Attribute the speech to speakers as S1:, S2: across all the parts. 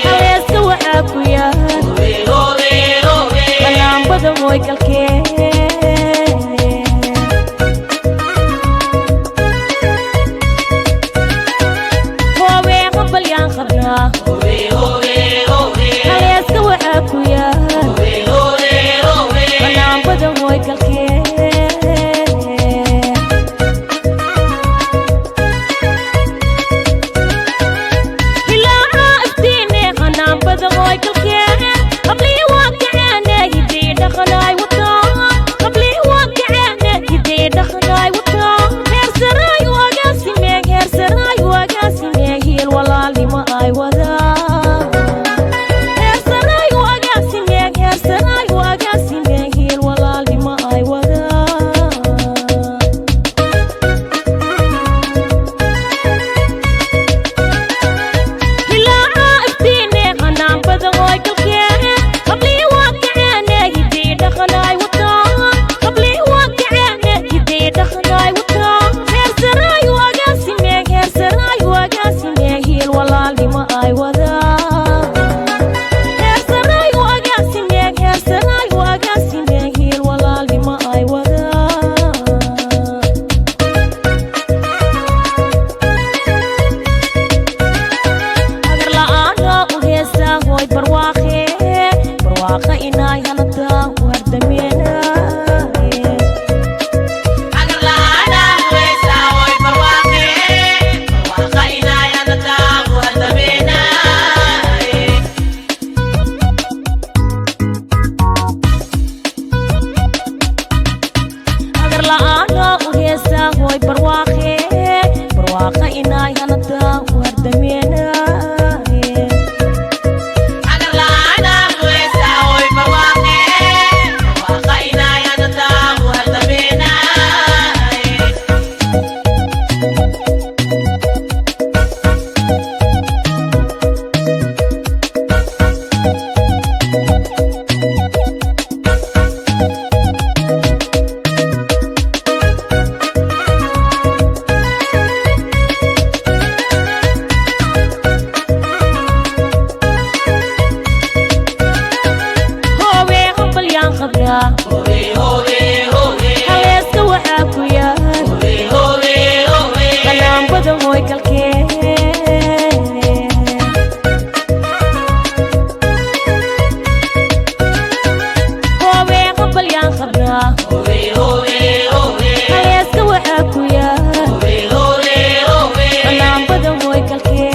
S1: Haleeska waxaa ku yaal banaanbada mooy kalkee. Hoobee hambalyaan qabnaa. Haleeska waxaa ku yaal banaanbada mooy kalkee. Haleeska waxaa ku yaal banaanbada mooy kalkee. Hoobee hambalyaan qabnaa. Haleeska waxaa ku yaal banaanbada mooy kalkee.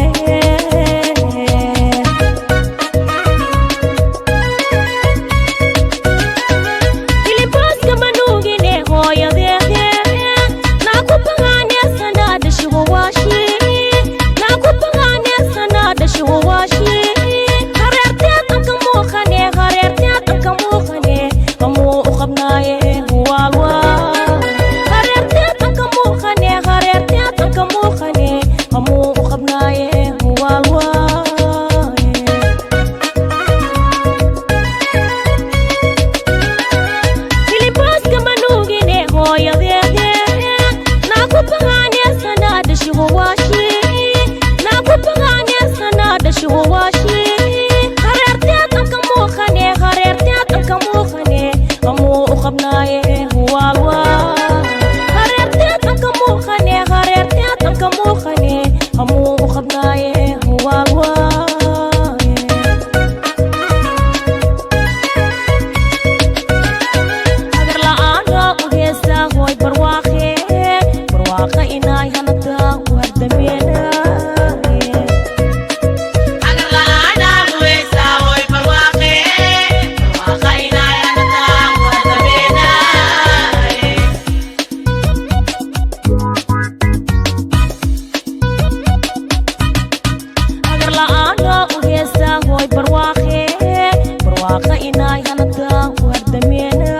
S1: Barwaaqa inay hanataa u hardameena.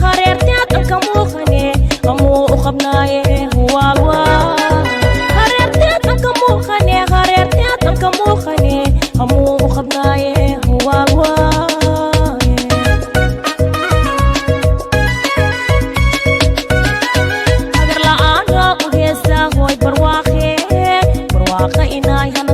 S1: Hareerteed anka muuqane amuu u qabnaaye waalwa. Hareerteed anka muuqane, hareerteed anka muuqane amuu u qabnaaye waalwa. Hagar la'aana u heesaa, hooy barwaaqe, barwaaqa inay hana.